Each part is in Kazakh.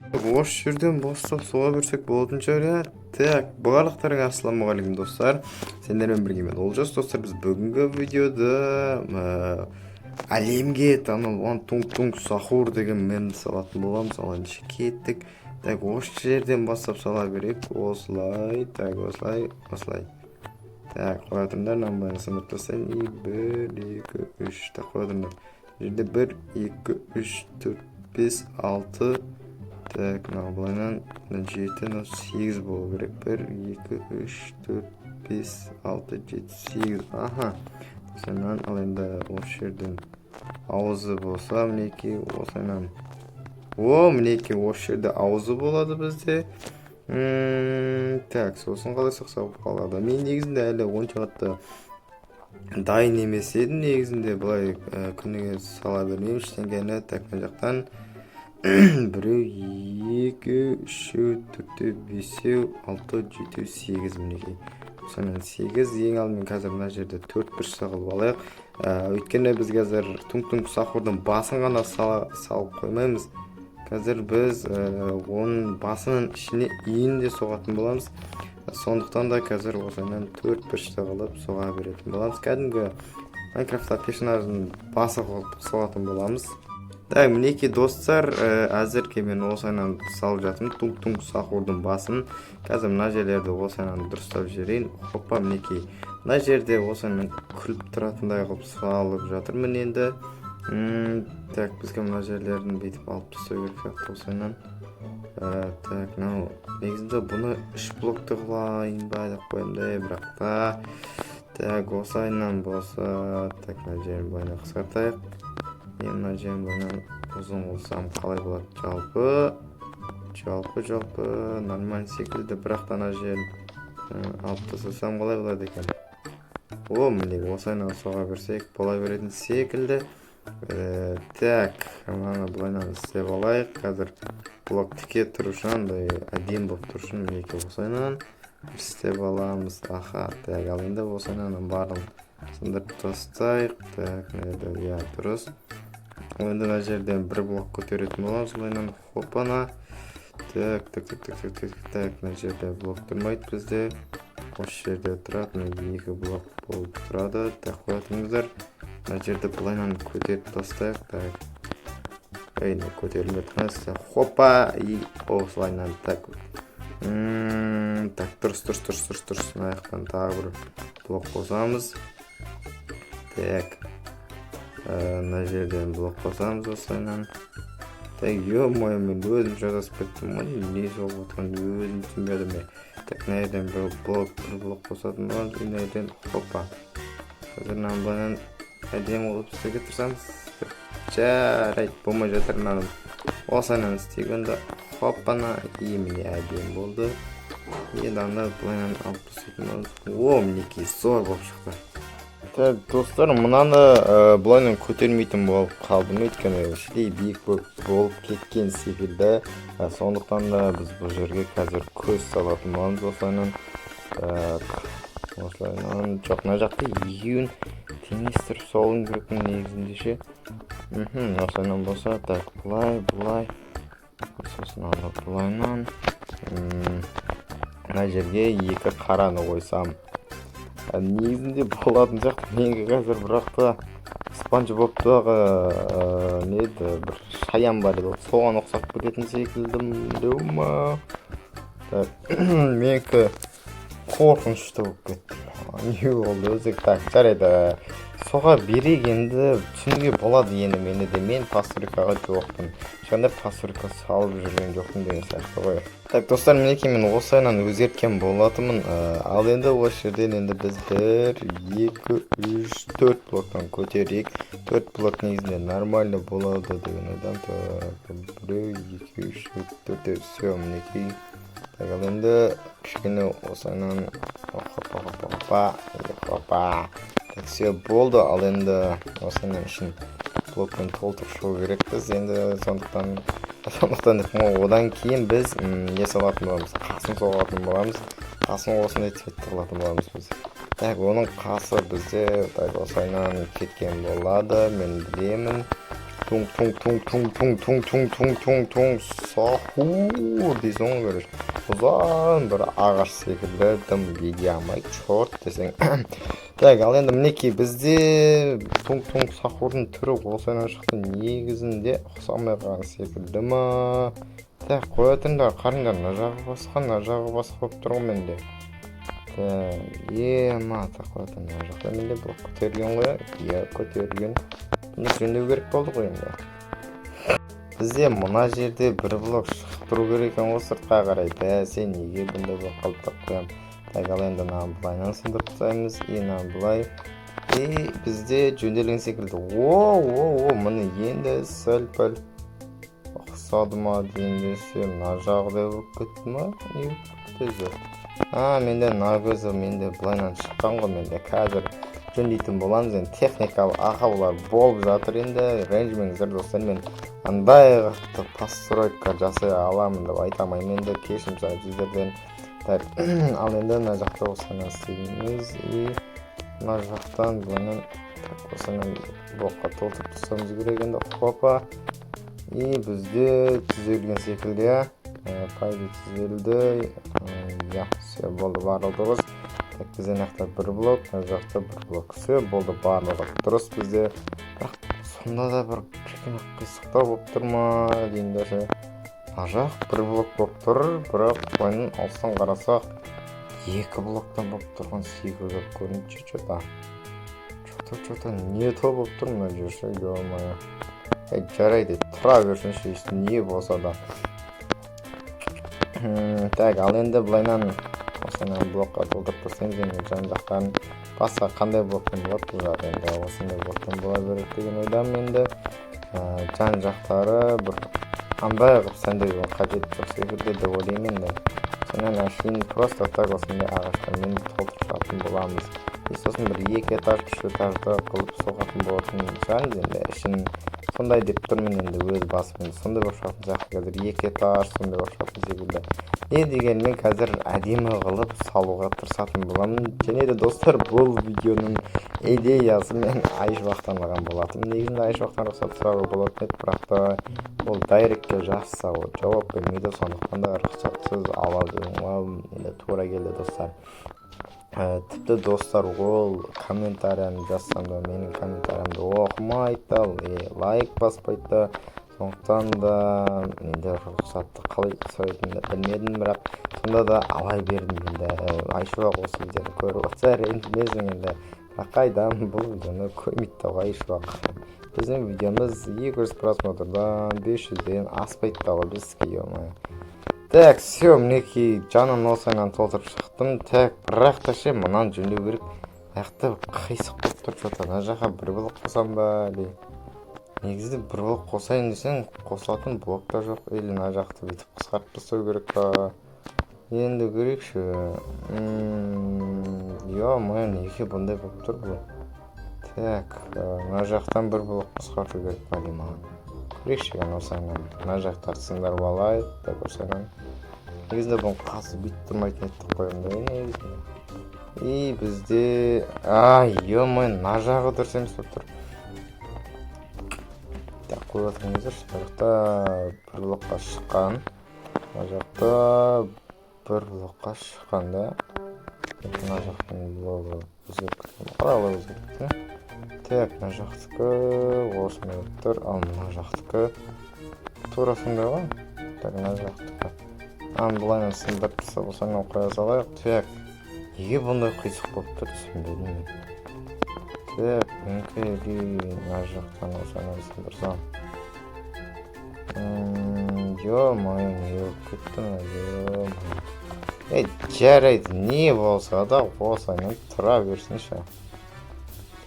Осы жерден бастап соға берсек болатын шығар, иә. Так, барлықтарыңа ассалаумағалейкум, достар! Сендермен бірге мен, Олжас. Достар, біз бүгінгі видеода әлемге танылған Тунг Тунг Сахур деген мемді салатын боламыз. Ал ендеше кеттік. Так, осы жерден бастап сала берейік, осылай. Так, осылай, осылай. Так, қоя тұрыңдар, мынаны былай сындырып тастайын. И бір, екі, үш. Так, қоя тұрыңдар. Бұл жерде бір, екі, үш, төрт, бес, алты. Так, мынау былайынан, мына жеті, мынау сегіз болу керек. Бір, екі, үш, төрт, бес, алты, жеті, сегіз. Аха, осылайынан. Ал енді осы жерден ауызы болса, мінекей, осылайынан. О, мінекей, осы жерде аузы болады бізде. Так, сосын қалай соқса қалады? Мен негізінде әлі онша қатты дайын емес едім. Негізінде былай күніге сала бермеймін ештеңені. Так, мына жақтан біреу, екі, үшеу, төртеу, бесеу, алты, жетеу, сегіз. Мінекей, сонымен сегіз. Ең алдымен қазір мына жерде төрт бұрышты қылып алайық. Өйткені біз қазір Тунг Тунг Сахурдың басын ғана салып қоймаймыз. Қазір біз оның басының ішіне иін де соғатын боламыз. Сондықтан да қазір осыдан төрт бұрышты қылып соға беретін боламыз. Кәдімгі Майнкрафтта персонаждың басы қылып соғатын боламыз. Так, мінекей, достар, әзірге мен осыдан салып жатырмын Тунг Тунг Сахурдың басын. Қазір мына жерлерді осыдан дұрыстап жіберейін. Хоппа, мінекей, мына жерде осымен күліп тұратындай қылып салып жатырмын енді. Так, бізге мына жерлерін бүйтіп алып тастау керек сияқты осыдан. Так, мынау негізінде бұны үш блокты қылайын ба деп қоямын да, бірақ та. Так, осылайынан болса. Так, мына жерін былайынан қысқартайық. Мен мына жерін былайынан ұзын қылсам, қалай болады? Жалпы нормально секілді, бірақ та ана жерін алып тастасам, қалай болады екен? О, міне, осылайынан соға берсек, бола беретін секілді. Так, мынаны былайынан істеп алайық. Қазір блок тіке тұру үшін, андай әдемі болып тұру үшін, мінекей, осылайынан істеп аламыз. Аха, так, ал енді осылайынан барлығын сындырып тастайық. Так, мына жерде, иә, дұрыс. Ал енді мына жерден бір блок көтеретін боламыз былайынан. Хопана. Так, так, так, так, так, так, так, мына жерде блок тұрмайды бізде, осы жерде тұрады. Мына екі блок болып тұрады. Так, қоя тұрыңыздар, мына жерді былайынан көтеріп тастайық. Так, ей, мына көтерілмей тұрған. Хопа, и осылайынан. Так. Так, дұрыс, дұрыс, дұрыс, дұрыс, дұрыс. Мына жақтан тағы бір блок қосамыз. Так, мына жерден блок қосамыз осылайынан. Так, ё-моё, мен өзім шатасып кеттім ғой, не соғып жатқанын өзім түсінбей жатырмын. Так, мына жерден бір блок қосатын боламыз. И мына жерден, хопа, қазір мынаны былайынан әдемі қылып істеуге тырысамыз. Жарайды, болмай жатыр. Мынаны осылайынан істейік онда. Хоппана, и міне, әдемі болды. Енді анда былайынан алып тастайтын боламыз. О, мінекей, зор болып шықты. Так, достар, мынаны былайынан көтермейтін болып қалдым, өйткені іштей биік болып кеткен секілді. Сондықтан да біз бұл жерге қазір көз салатын боламыз осылайынан. Так, осылайынан. Жоқ, мына жақта екеуін теңестіріп салуым керек негізінде ше. Осылайынан болса. Так, былай, былай, сосын анда былайынан. Мына жерге екі қараны қойсам, негізінде болатын сияқты менікі қазір. Бірақ та Спанч Бобтағы не еді, бір шаян бар еді ғой, соған ұқсап кететін секілді ма? Так, менікі қорқынышты болып кетті. Не болды өзі? Так, жарайды, соға берейік. Енді түсінуге болады енді мені де. Мен постройкаға жоқпын, ешқандай постройка салып жүрген жоқпын деген сияқты ғой. Так, достар, мінекей, мен осылайынан өзгерткен болатынмын. Ал енді осы жерден енді біз бір, екі, үш, төрт блоктан көтерейік. Төрт блок негізінде нормально болады деген ойдамын. Так, біреу, екі, үш, төртеу. Все, мінекей. Так, ал енді кішкене осылайынан. Хопа, хопа, хопа, хопа. Так, все, болды. Ал енді осының ішін блокпен толтырып шығу керекпіз енді. Сондықтан деп, одан кейін біз не салатын боламыз? Қасын соғатын боламыз. Қасын осындай цветті қылатын боламыз біз. Так, оның қасы бізде, так, осылайынан кеткен болады, мен білемін. Туң, туң, туң, туң, туң, туң, туң, туң, туң, туң, сахур дейсің ғой, короче. Ұзын бір ағаш секілді, дым еге алмай, черт десең. Так, ал енді мінекей, бізде туң туң сахурдың түрі осылайынан шықты. Негізінде ұқсамай қалған секілді ма? Так, қоя тұрыңдар, қараңдар, мына жағы басқа, мына жағы басқа болып тұр ғой менде. Так, ема, так, қоя тұр, мына жақта менде блок көтерілген ғой, иә, көтерілген. Бұны жөндеу керек болды ғой енді. Бізде мына жерде бір блок шығып тұру керек екен ғой сыртқа қарай. Бәсе, неге бұндай болып қалды деп қоямын. Так, ал енді мынаны былайынан сындырып тастаймыз и мынаны былай. И бізде жөнделген секілді. О, о, о, міне, енді сәл пәл ұқсады ма дейін десе, мына жағы да болып кетті ма? Не болып кетті өзі? А, менде мына көзі менде былайынан шыққан ғой менде. Қазір жөндейтін боламыз енді, техникалық ақаулар болып жатыр енді, ренжімеңіздер, достар. Мен андай қатты постройка жасай аламын деп айта алмаймын енді, кешірім сұраймын сіздерден. Так, ал енді мына жақта осыны істейміз и мына жақтан былайынан, так, осыны блокқа толтырып тастауымыз керек енді. Хопа, и бізде түзелген секілді, иә. По идее түзелді, иә. Все, болды, барлығы дұрыс. Так, бізде мына жақта бір блок, мына жақта бір блок. Все, болды, барлығы дұрыс бізде. Бірақ сонда да бір кішкене қисықтау болып тұр ма деймін да ше. Мына жақ бір блок болып тұр, бірақ былайынан алыстан қарасақ, екі блоктан болып тұрған секілді көрінеді. Че то не то болып тұр мына жер ше, ё-моё. Ей, жарайды, тұра берсінші, не болса да. Так, ал енді былайынан осыны блокқа толтырып тастаймыз енді жан жақтарын. Басқа қандай блокпен болады бұл жақ? Енді осындай блоктан бола береді деген ойдамын енді. Жан жақтары бір андай қылып сәндеудің қажеті жоқ секілді деп ойлаймын енді. Сонан әшейін просто так осындай ағаштармен толтырып шығатын боламыз. И сосын бір екі этаж, үш этажды қылып соғатын болатын шығармыз енді ішін. Сондай деп тұрмын енді өз басым, енді сондай болып шығатын сияқты қазір, екі этаж сондай болып шығатын секілді. Не дегенмен, қазір әдемі қылып салуға тырысатын боламын. Және де, достар, бұл видеоның идеясы мен Айшуақтан алған болатынмын. Негізінде Айшуақтан рұқсат сұрауға болатын еді, бірақ та ол директке жазса, ол жауап бермейді. Сондықтан да рұқсатсыз ала беруге енді тура келді, достар. Тіпті, достар, ол комментарияны жазсам да, менің комментариямды оқымайды да, лайк баспайды да. Сондықтан да енді рұқсатты қалай сұрайтынымды білмедім, бірақ сонда да ала бердім енді. Айшуақ осы видеоны көріп отырса, ренжімесің енді. Бірақ қайдам, бұл видеоны көрмейді да ғой Айшуақ. Біздің видеомыз 200 просмотрдан, 500-ден аспайды да ғой біздікі, ё. Так, все, мінекей, жанын осылайынан толтырып шықтым. Так, бірақ та ше, мынаны жөндеу керек. Мына жақта қисық болып тұр че то. Мына жаққа бір блок қосам ба или негізінде бір блок қосайын десең, қосылатын блок та жоқ. Или мына жақты бүйтіп қысқартып тастау керек па енді? Көрейікші. Ё-моё, неге бұндай болып тұр бұл? Так, мына жақтан бір блок қысқарту керек па деймін маған. Көрейікші осылайынан мына жақтарды сындырып алайық. Так, осылайынан. Негізінде бұның қасы бүйтіп тұрмайтын еді деп қоямын да негізінде. И бізде, ай, ё-моё, мына жағы дұрыс емес болып тұр. Так, қойып отырыңыздаршы. Мына жақта бір блокқа шыққан, мына жақта бір блокқа шыққан да. Мына жақтың блогы өзгеріп кеткен, қалай өзгеріп кетті? Так, мына жақтікі осындай болып тұр, ал мына жақтікі тура сондай ғой. Так, мына жақтікі, а, былайынан сындырып тастап, осылайынан қоя салайық. Так, неге бұндай қисық болып тұр, түсінбедім мен. Так, менікі или мына жақтан осылайынан сындырсам. Ё-моё, не болып кетті мына? Ё-моё, ей, жарайды, не болса да осылайынан тұра берсінші.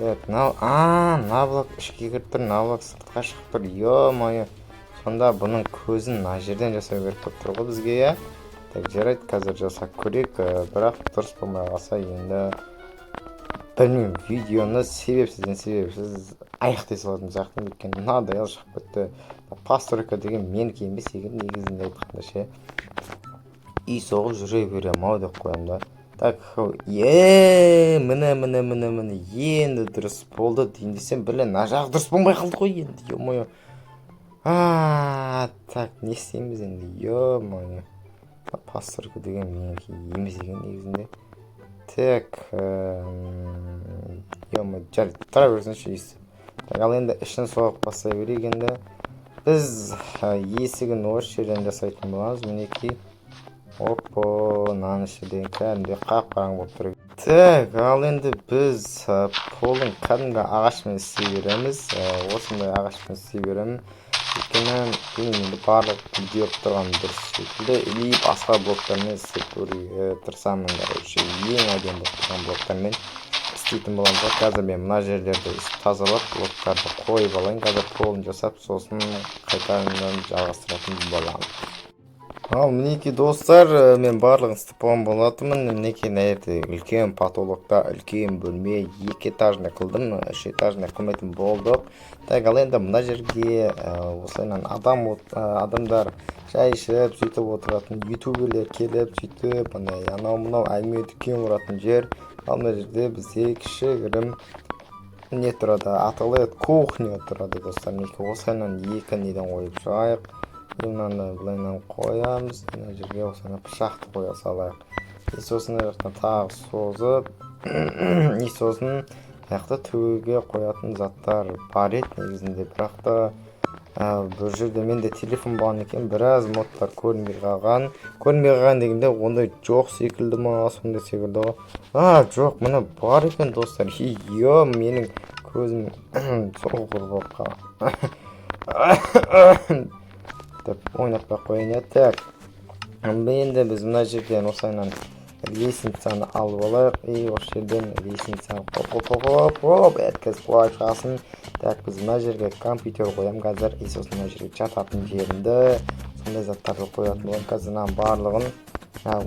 Так, мынау, а, мына блок ішке кіріп тұр, мына блок сыртқа шығып тұр. Ё-моё, сонда бұның көзін мына жерден жасау керек болып тұр ғой бізге, иә. Так, жарайды, қазір жасап көрейік. Бірақ дұрыс болмай қалса, енді білмеймін, видеоны себепсізден себепсіз аяқтай салатын сияқтымын, өйткені мынадай шығып кетті. Постройка деген менікі емес екен негізінде айтқанда ше. Үй соғып жүре беремін ау деп қоямын да. Так, е, міне, міне, міне, міне, енді дұрыс болды дейін десем, блин, мына жағы дұрыс болмай қалды ғой енді, ё-моё. А, так, не істейміз енді? Ё-моё, постройка деген менікі емес екен негізінде. Так, ё-моё, жарайды, тұра берсінші өйстіп. Так, ал енді ішін соғып бастай берейік. Енді біз есігін осы жерден жасайтын боламыз. Мінекей, опа, мынаның іші деген кәдімгідей қап қараңғы болып тұр. Так, ал енді біз полын кәдімгі ағашпен істей береміз. Осындай ағашпен істей беремін, өйткені білмеймін, енді барлық үйде тұрған дұрыс секілді или басқа блоктармен істеп көруге тырысамын. Короче, ең әдемі болып тұрған блоктармен істейтін боламыз ғой. Қазір мен мына жерлерді тазалап, блоктарды қойып алайын. Қазір полын жасап, сосын қайтадан жалғастыратын боламын. Ал мінекей, достар, мен барлығын істеп қойған болатынмын. Мінекей, мына жерде үлкен потолокта үлкен бөлме, екі этажный қылдым, үш этажный қылмайтын болдық. Так, ал енді мына жерге осылайынан адамдар шай ішіп, сөйтіп отыратын, ютуберлер келіп, сөйтіп андай анау мынау әңгіме дүкен құратын жер. Ал мына жерде бізде кішігірім не тұрады, аты қалай еді, кухня тұрады, достар. Мінекей, осылайынан екі неден қойып шығайық и мынаны былайынан қоямыз. Мына жерге осылай пышақты қоя салайық и сосын мына жақтан тағы созып, и сосын мына жақта төбеге қоятын заттар бар еді негізінде, бірақ та бұл жерде менде телефон болған екен, біраз модтар көрінбей қалған. Көрінбей қалған дегенде, ондай жоқ секілді ма, сондай секілді ғой. А, жоқ, міне, бар екен, достар. Е, менің көзім соқыр болып қалған деп ойнатпай ақ қояйын, иә. Так, енді біз мына жерден осылайынан лестницаны алып алайық и осы жерден лестницаны хоп, хоп, хоп, хоп, хоп еткізіп қойып шығасың. Так, біз мына жерге компьютер қоямын қазір и сосын мына жерге жататын жерімді, сондай заттарды қоятын боламын. Қазір мынаның барлығын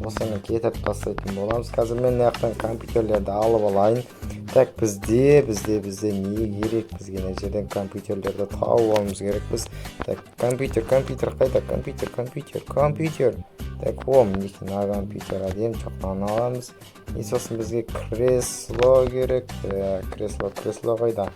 осыны кетіріп тастайтын боламыз. Қазір мен мына жақтан компьютерлерді алып алайын. Так, бізде не керек бізге? Мына жерден компьютерлерді тауып алуымыз керекпіз. Так, компьютер, компьютер қайда? Компьютер, компьютер, компьютер. Так, о, мінекей, мына компьютер әдемі. Жоқ, мынаны аламыз. И сосын бізге кресло керек. Кресло, кресло қайда?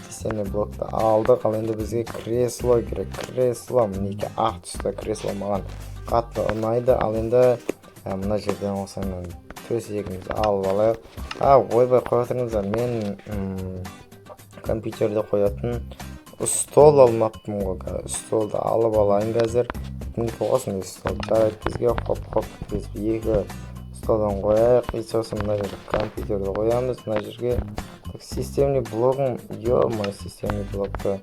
Системный блокты алдық. Ал енді бізге кресло керек. Кресло, мінекей, ақ түсті кресло маған қатты ұнайды. Ал енді мына жерден осыны төсегімізді алып алайық. А, ойбай, қоя тұрыңыздар, мен компьютерде қоятын стол алмаппын ғой. Қазір столды алып алайын. Қазір мінекей, осындай стол жарайды бізге. Хоп, хоп еткізіп, екі столдан қояйық и сосын мына жерге компьютерді қоямыз. Мына жерге, так, системный блогым, ё-моё, системный блокты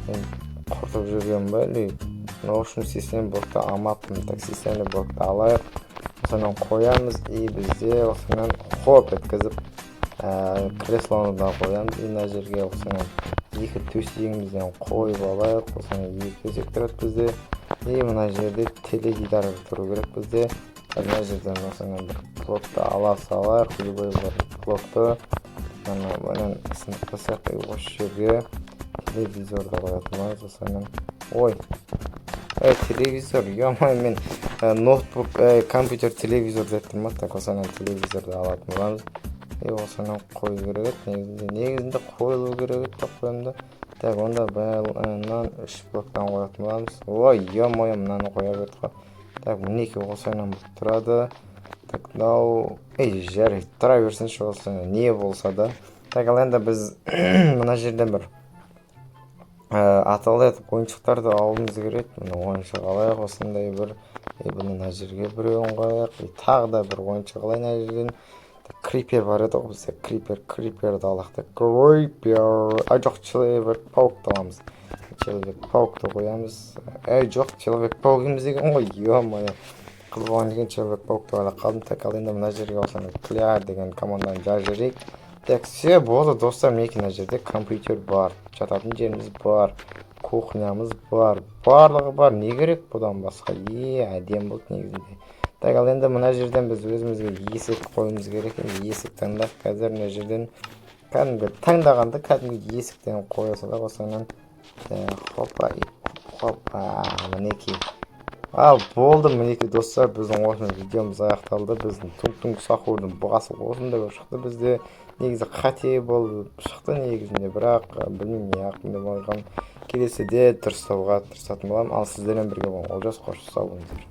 мен құртып жүрген ба или, ну, в общем, системный блокты алмаппын. Так, системный блокты алайық, осыдан қоямыз и бізде осынан хоп еткізіп, креслоны да қоямыз. И мына жерге осынан екі төсегімізден қойып алайық. Осыны екі төсек тұрады бізде. И мына жерде теледидар тұру керек бізде. Мына жерден осынан бір блокты ала салайық, любой бір блокты. Ана былайынан сынып тастайық и осы жерге телевизорды қоятын боламыз осынан. Ой, телевизор, ё-моё, мен ноутбук, компьютер, телевизор деп тұрмын. Так, осынан телевизорды алатын боламыз и осыны қою керек еді негізінде. Негізінде қойылу керек еді деп қоямын да. Так, онда мынаны үш блоктан қоятын боламыз. Ой, ё-моё, мынаны қоя бердік қой. Так, мінекей, осылайынан болып тұрады. Так, мынау, ей, жарайды, тұра берсінші осы, не болса да. Так, ал енді біз мына жерден бір аталы етіп ойыншықтарды алуымыз керек. Міне, ойыншық алайық осындай бір. И бұны мына жерге біреуін қояйық и тағы да бір ойыншық алайын ана жерден. Крипер бар еді ғой бізде, крипер, криперді алайық та. Крипер, а, жоқ, человек паукты аламыз. Человек паукты қоямыз. Ей, жоқ, человек паук емес екен ғой, ё-моё, қыз болған екен, человек паук деп ойлап қалдым. Так, ал енді мына жерге осыны clear деген команданы жазып жіберейік. Так, все, болды, достар. Мінекей, мына жерде компьютер бар, жататын жеріміз бар, кухнямыз бар, барлығы бар. Не керек бұдан басқа? Е, әдемі болды негізінде. Так, ал енді мына жерден біз өзімізге есік қоюымыз керек. Енді есік таңдап, қазір мына жерден кәдімгі таңдағанда кәдімгі есіктен қоя салайық осынан. Хопа, хопа, мінекей. Ал болды, мінекей, достар, біздің осымен видеомыз аяқталды. Біздің Тунг Тунг Сахурдың басы осындай болып шықты. Бізде негізі қате болып шықты негізінде, бірақ білмеймін, не ақылмен болған. Келесіде дұрыстауға тырысатын боламын. Ал сіздермен бірге болған Олжас. Қош, сау болыңыздар.